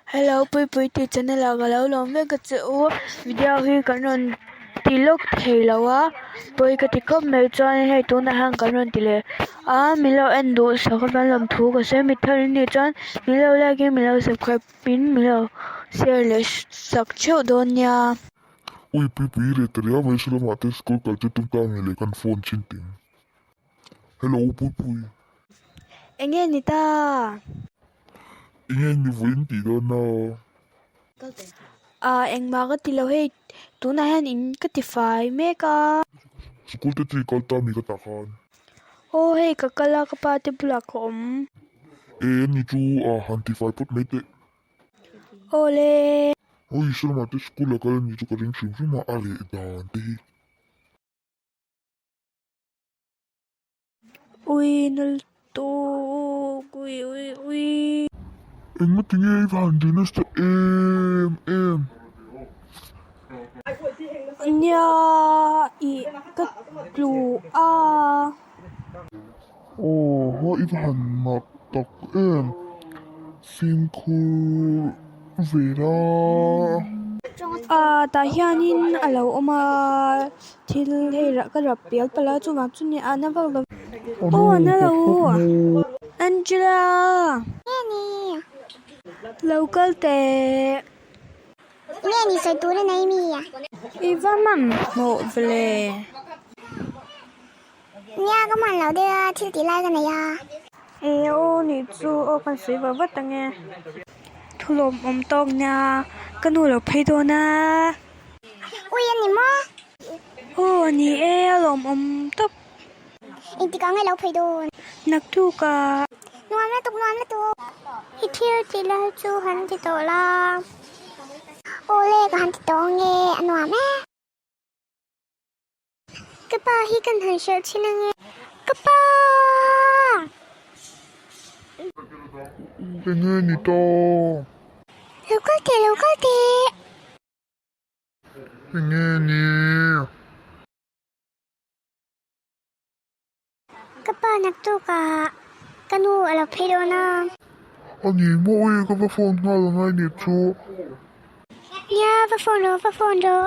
Hello Puipui tih channel ah ka lo lawm vek a che u video hi kan rawn ti lawk thei lo a pawi ka ti khawp mai chuan hei tunah hian kan rawn ti leh a min lo en duh sak avang lawm thu ka sawi mi thar in nih chuan min lo like in min lo subscribe in min lo share leh sak theuh dawn nia. Ui Puipui reh ta riau mai hrelawmah te school kal chu tum ta nge leh kan phone chin ting. Hello Puipui. Enge ni ta? Enge ni vawiin tih dawn a? Ah engmah ka ti lo hei tunah hian in ka ti fai mek a. School te chu i kal ta mi ka tah khan? Aw hei ka kal a ka pa te bulah ka awm. E ni chu a han ti fai phawt mai teh. Aw le. Oi Sharma te school a kal ni chu ka ring hrim hrim a a reh dan te hi. Ui nal tuk ui ui ui. Engma tinge i va han ri nasa em em. Nia ih ka tlu a. Aw haw i va han mak tak em fimkhur ve la. Ah tah hianin a lo awm a thil hei ka rap pial palh a chuvang chu nia a na vak lo aw a na lo Angela lo kal teh. Nge ni sawi tur a nei mi a? I va hmanhmawh vele. Nia ka hman lo deuh a, thil tih lai ka nei a. E aw nih chu aw kan sawi vah vat ang e. Thu lawmawm tawk nia ka nu lo phei dawn a. Ui a ni maw? Aw ni e a lawmawm tawp. Engtik ah nge lo phei dawn? Naktuk ah. Nuam lutuk nuam lutuk. I thil tih lai chu han ti tawh la. Aw le ka han ti tawh ang e a nuam e. Ka pa hi kan han hrilh thin ange. Ka pa! Enge ni ta? Lo kal teh, lo kal teh. Enge ni? Ka pa naktukah ka nu a lo phei dawn a. A ni maw e, ka va phone nghal angai nih chu. Nia, va phone rawh, va phone rawh.